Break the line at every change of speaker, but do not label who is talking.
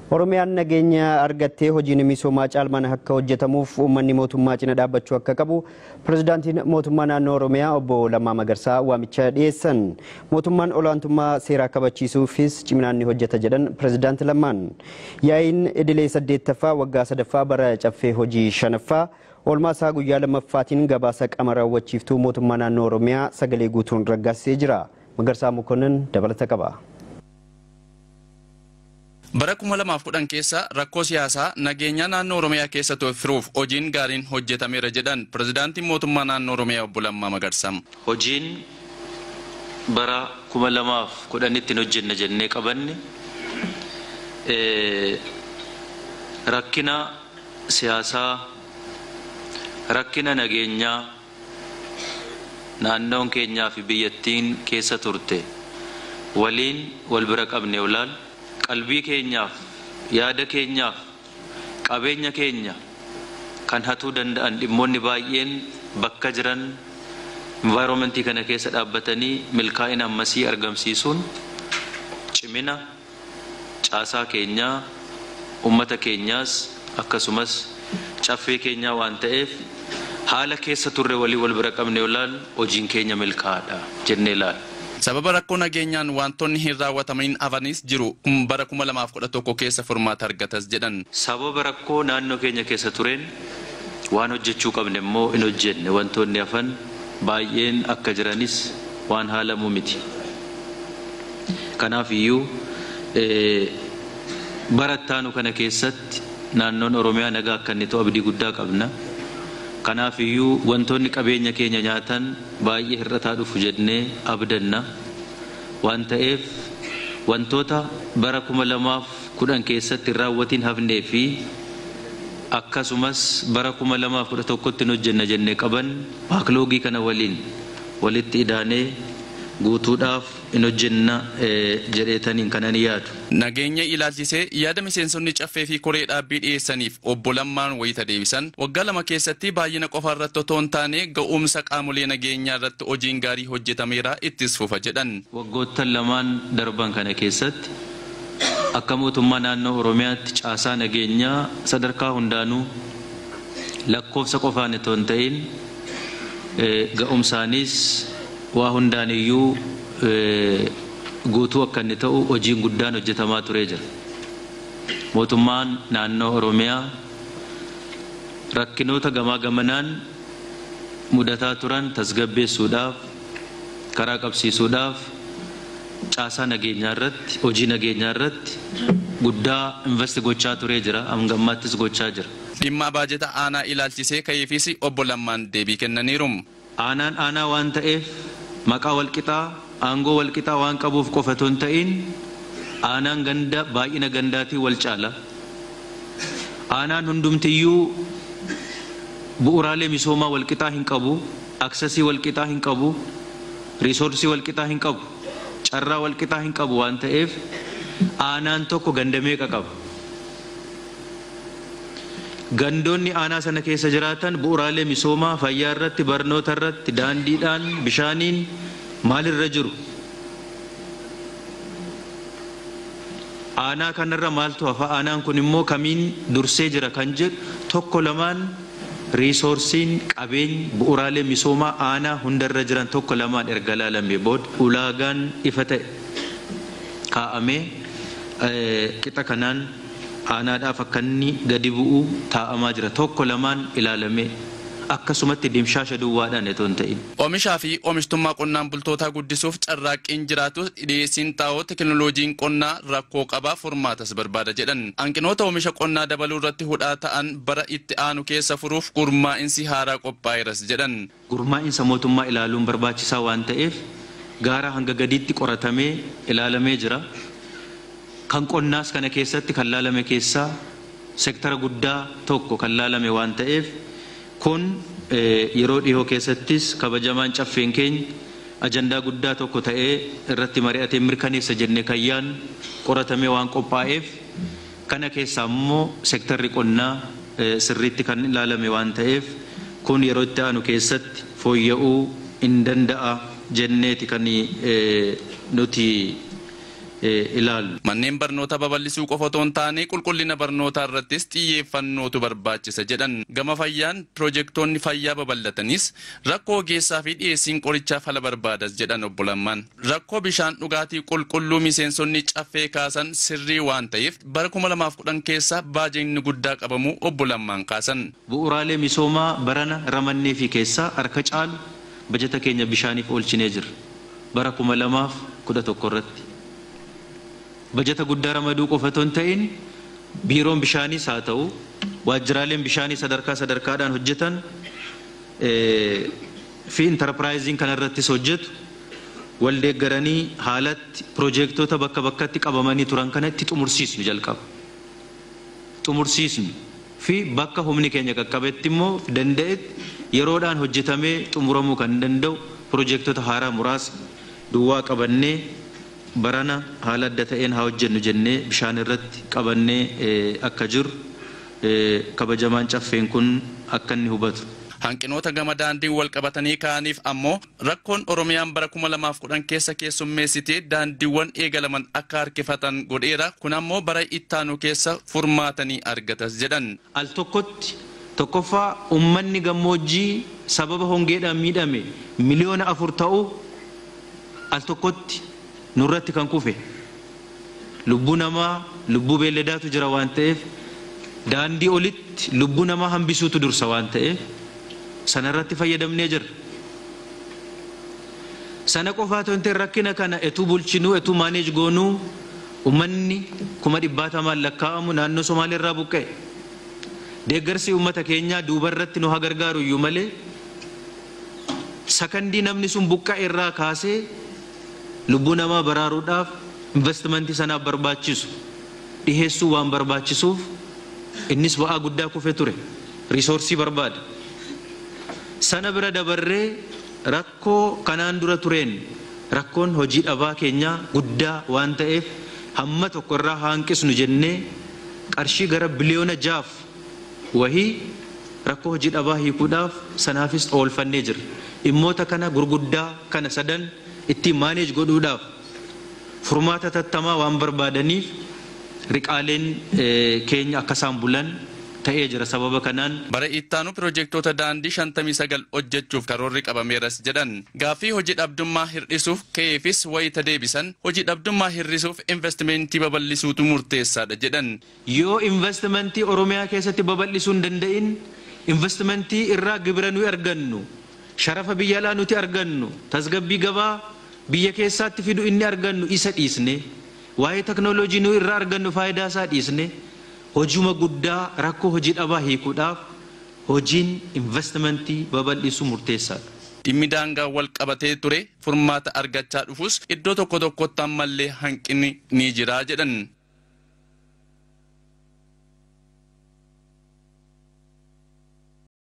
Oromiyaan nageenya argattee hojiin misoomaa caalmaan akka hojjetamuuf uummanni mootummaa cina dhaabbachuu akka qabu pirezidaantiin mootummaa naannoo Oromiyaa obbo Lammaa Magarsaa waamicha dhiyeessan. Mootummaan olaantummaa seeraa kabachiisuufis ciminaan ni hojjeta jedhan pirezidaanti Lammaan. Yaa'iin idilee 8ffaa waggaa 3ffaa bara caffee hojii 5ffaa oolmaa isaa guyyaa 2ffaatiin gabaasa qaama raawwachiiftuu mootummaa naannoo Oromiyaa sagalee guutuun raggaasisee jira. Magarsaa Mokonnin dabalata qaba.
Bara 2010 keessa rakkoo siyaasaa nageenya naannoo Oromiyaa keessa furuuf hojiin gaariin hojjetameera jedhan pirezidaantiin mootummaa naannoo Oromiyaa obbo Lammaa Magarsaa.
Hojiin bara 2010tti hojjenna jennee qabanne rakkina siyaasaa, rakkina nageenyaa naannoon keenyaa fi biyyattiin keessa turte waliin wal bira qabne olaal qalbii keenyaaf, yaada keenyaaf, qabeenya keenya kan hatuu danda'an dhimmoonni baay'een bakka jiran environmentii kana keessa dhaabbatanii milkaa'ina ammasii argamsiisuun cimina caasaa keenyaa, uummata keenyaas akkasumas caffee keenyaa waan ta'eef haala keessa turre walii wal bira qabne olaal hojiin keenya milkaa'aadha jennee ilaalla.
Sababa rakkoo nageenyaan wantoonni hin raawwatamiin hafanis jiru kun bara 2011 keessa furmaata argatas jedhan.
Sababa rakkoo naannoo keenya keessa tureen waan hojjechuu qabne immoo hin hojjenne, wantoonni hafan baay'een akka jiranis waan haalamuu miti. Kanaaf iyyuu bara ittaanu kana keessatti naannoon Oromiyaa nagaa akka inni ta'u abdii guddaa qabna. Kanaaf iyyuu wantoonni qabeenya keenya nyaatan baay'ee hir'ataa dhufu jennee abdanna waan ta'eef wantoota bara 2010 keessatti raawwatiin hafnee fi akkasumas bara 2011tti hojjenna jennee qaban baakloogii kana waliin walitti idaanee guutuudhaaf hin hojjenna jedheetaniin kanan yaadu.
Nageenya ilaalchisee yaada miseensonni caffee fi koree dhaabbii dhiyeessaniif obbo Lammaan wayita deebisan waggaa 2 keessatti baay'ina qofa irratti otoo hin taane ga'umsa qaamolee nageenyaa irratti hojiin gaarii hojjetameera ittis fufa jedhan.
Waggoottan lamaan darban kana keessatti akka mootummaa naannoo Oromiyaatti caasaa nageenyaa sadarkaa hundaanuu lakkoofsa qofaan otoo hin ta'in ga'umsaanis waa hundaan iyyuu guutuu akka inni ta'u hojiin guddaan hojjetamaa turee jira. Mootummaan naannoo Oromiyaa rakkinoota gamaa gamanaan mudataa turan tasgabbeessuudhaaf, karaa qabsiisuudhaaf caasaa nageenyaa irratti, hojii nageenyaa irratti guddaa investi gochaa turee jira, hanga ammaattis gochaa jira.
Dhimma baajeta aanaa ilaalchisee ka'eefis obbo Lammaan deebii kennaniiru.
Aanaan aanaa waan ta'eef maqaa walqixaa, aangoo walqixaa waan qabuuf qofa otoo hin ta'in aanaan ganda baay'ina gandaatiin wal caala. Aanaan hundumtiyyuu bu'uuraalee misoomaa walqixaa hin qabu, aksesii walqixaa hin qabu, riisoorsii walqixaa hin qabu, carraa walqixaa hin qabu waan ta'eef aanaan tokko ganda meeqa qaba? Gandoonni aanaa sana keessa jiraatan bu'uuraalee misoomaa fayyaa irratti, barnoota irratti, daandiidhaan, bishaaniin maalirra jiru? Aanaa kanarra maaltu hafa? Aanaan kun immoo kamiin dursee jira kan jedhu tokko lamaan riisoorsiin qabeenya bu'uuraalee misoomaa aanaa hundarra jiran tokko lamaan erga ilaalamee booda ulaagaan ifa ta'e kaa'amee qixa kanaan aanaadhaaf akka inni gadi bu'u taa'amaa jira. Tokko lamaan ilaalamee akkasumatti dimshaasha duwwaadhaan otoo hin ta'in.
Oomishaa fi oomishtummaa qonnaan bultootaa guddisuuf carraaqqiin jiraatu dhiyeessiin xaa'oo teekinooloojiin qonnaa rakkoo qabaa furmaatas barbaada jedhan. Hanqinoota oomisha qonnaa dabaluu irratti hudhaa ta'an bara itti aanu keessa furuuf gurmaa'insi haaraa qophaa'eeras jedhan.
Gurmaa'insa mootummaa ilaaluun barbaachisaa waan ta'eef gaara hanga gadiitti qoratamee ilaalamee jira. Kan qonnaas kana keessatti kan laalame keessaa sektara guddaa tokko kan laalame waan ta'eef kun yeroo dhihoo keessattis kabajamaan caffeen keenya ajandaa guddaa tokko ta'ee irratti mari'atee mirkaneessa jennee kan yaadnu qoratamee waan qophaa'eef kana keessaa immoo sektarri qonnaa sirriitti kan ilaalame waan ta'eef kun yeroo itti aanu keessatti fooyya'uu hin danda'a jenneeti kan nuti ilaallu.
Manneen barnoota babal'isuu qofa otoo hin taane qulqullina barnootaa irrattis xiyyeeffannootu barbaachisa jedhan. Gama fayyaan piroojeektoonni fayyaa babal'atanis rakkoo ogeessaa fi dhiyeessiin qorichaa fala barbaadas jedhan obbo Lammaan. Rakkoo bishaan dhugaatii qulqulluu miseensonni caffee kaasan sirrii waan ta'eef bara 2010 keessa baajeenni guddaa qabamu obbo Lammaan kaasan.
Bu'uuraalee misoomaa barana ramannee fi keessaa harka caalu bajata keenya bishaaniif oolchinee jirra. Bara 2011 irratti. Bajata guddaa ramaduu qofa otoo hin ta'in biiroon bishaaniis haa ta'u waajjiraaleen bishaanii sadarkaa sadarkaadhaan hojjetan fi intarpiraayiziin kanarrattis hojjetu wal deeggaranii haalatti piroojeektoota bakka bakkatti qabamanii turan kana itti xumursiisnu jalqaba. Xumursiisnu fi bakka humni keenya qaqqabetti immoo danda'etti yeroodhaan hojjetamee xumuramuu kan danda'u piroojeektoota haaraa muraasa duwwaa qabannee barana haala adda ta'een haa hojjennu jennee bishaan irratti qabannee akka jiru kabajamaan caffeen kun akka inni hubatu.
Hanqinoota gama daandiin wal qabatanii ka'aniif ammoo rakkoon Oromiyaan bara 2010 keessa keessummeessitee daandiiwwan eegalaman akka harkifatan godheera. Kun ammoo bara ittaanu keessa furmaatanii argatas jedhan.
Al tokkotti tokkoffaa uummanni gammoojjii sababa hongeedhaan miidhame 4 miliyoona ta'u al tokkotti nurratti kan kufe lubbuu namaa lubbuu beelladaatu jira waan ta'eef daandii olitti lubbuu namaa hambisuutu dursa waan ta'eef sanarratti fayyadamnee jirra. Sana qofaa otoo hin ta'in rakkina kana etuu bulchinuu etuu maaneej goonuu uummanni 100,000 lakkaa'amu naannoo Somaaliirraa buqqa'e. Deeggarsi uummata keenyaa duubarratti nu haa gargaaru iyyuu malee sakandii namni sun buqqa'e irraa kaasee lubbuu namaa baraaruudhaaf investimentii sanaaf barbaachisu dhiheessuu waan barbaachisuuf innis ba'aa guddaa kufe ture riisoorsii barbaada. Sana bira dabarree rakkoo kanaan dura tureen rakkoon hojii dhabaa keenyaa guddaa waan ta'eef hamma tokko irraa hanqisnu jennee qarshii gara 6 biliyoona wahii rakkoo hojii dhabaa hiikuudhaaf sanaafis oolfannee jirra. Dhimmoota kana gurguddaa kana sadan ittiin maaneej godhuudhaaf furmaata tattamaa waan barbaadaniif riqaaleen keenya akka isaan bulan ta'ee jira sababa kanaan.
Bara ittaanu piroojeektoota daandii 59 hojjechuuf karoorri qabameeras jedhan. Gaaffii hojii dhabdummaa hir'isuuf ka'eefis wayita deebisan hojii dhabdummaa hir'isuuf investimentii babal'isuutu murteessaadha jedhan.
Yoo investimentii Oromiyaa keessatti babal'isuu hin danda'in investimentii irraa gibira nuyi argannu sharafa biyya alaa nuti argannu tasgabbii gabaa biyya keessaatti fidu inni argannu isa dhiisne waa'ee teknooloojii nuyi irraa argannu faayidaa isaa dhiisne hojuma guddaa rakkoo hojii dhabaa hiikuudhaaf hojiin investimentii babal'isuu murteessaadha.
Dhimmi daangaa wal qabatee ture furmaata argachaa dhufus iddoo tokko tokkotti ammallee hanqinni ni jira jedhan.